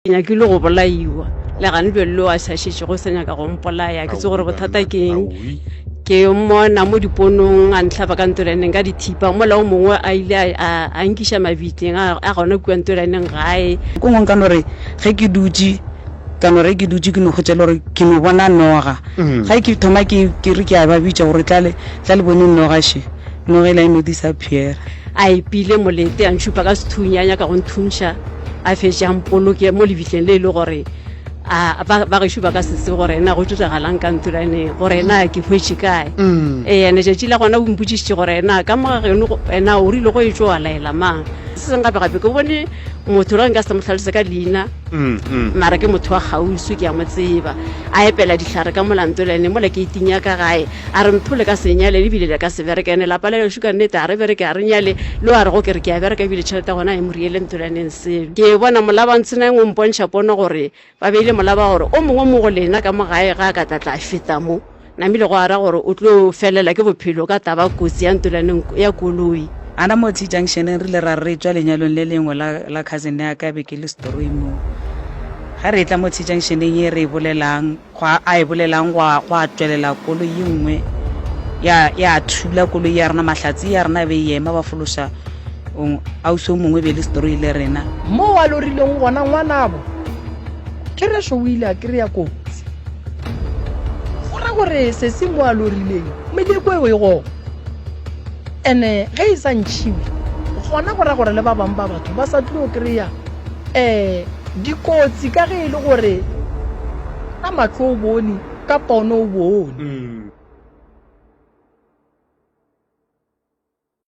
Ke nyakile go bolaiwa le gane bjale lo a sa šetšego o sa nyaka go mpolaya ke tse gore bothata ke eng ke mmona mo diponong a ntlhaba ka ntolaneng ka dithipa mola o mongwe a ile a nkiša mabitleng a gona kua ntolaneng gae Ko ngwe nka no re ge ke dutše ka no re ke dutše ke no hwetša le gore ke no bona noga ge ke thoma ke ke re ke a ba bitša gore tla le tla le boneng noga še noga e la e no disappear. A epile molete a ntšhupa ka sethunya a nyaka go nthuntšha a fetše a mpoloke mo lebitleng le e le gore a ba ba gešo ba ka se tsebe gore na go diragalang ka ntolaneng gore na ke hwetše kae mm. ee ene tšatši la gona o mpotšišitše gore na ka mo gageno ena o rile go etšo wa laela mang se seng gape gape ke bone motho la nka se mo tlhalose ka leina mm, mm. mara ke motho wa kgauswi ke a mo tseba a epela dihlare ka molantolaneng mola ke itinya ka gae A re, Mpho, le ka se nyale, le bile le ka se bereke. Ene lapa la gešo ka nnete ga re bereke, ga re nyale. Le a rego ke re ke a bereka ebile tšhelete ya gona ga e mo riele ntolaneng selo. Ke bona molaba Ntseneng o mpontšha pono gore ba beile molaba gore o mongwe mo go lena ka mo gae ga a ka tla tla feta mo, namile go ara gore o tlo felela ke bophelo ka taba kotsi ya ntolaneng ya koloi. Gana mo T-junctioneng re ile ra re re tšwa lenyalong le lengwe la, la cousin ya ka, be ke le setoroi moo. Ge re etla mo T-junctioneng ye re e bolelang, Gwa a e bolelang gwa, gwa tšwelela koloi ye nngwe ya, ya thula koloi ya rena, mahlatse ya rena e be e ema, ba fološa um, ausi o mongwe e be e le setoroi le rena. Moo a lorilego gona ngwanabo, therešo o ile a kry-a kotsi. Go ra gore sesi mo a lorileng, meleko eo e gona. Ene ge e sa ntšhiwe, gona go ra gore le ba bangwe ba batho ba sa tlilo kry-a um dikotsi ka ge e le gore ka mahlo o bone, ka pono o bone.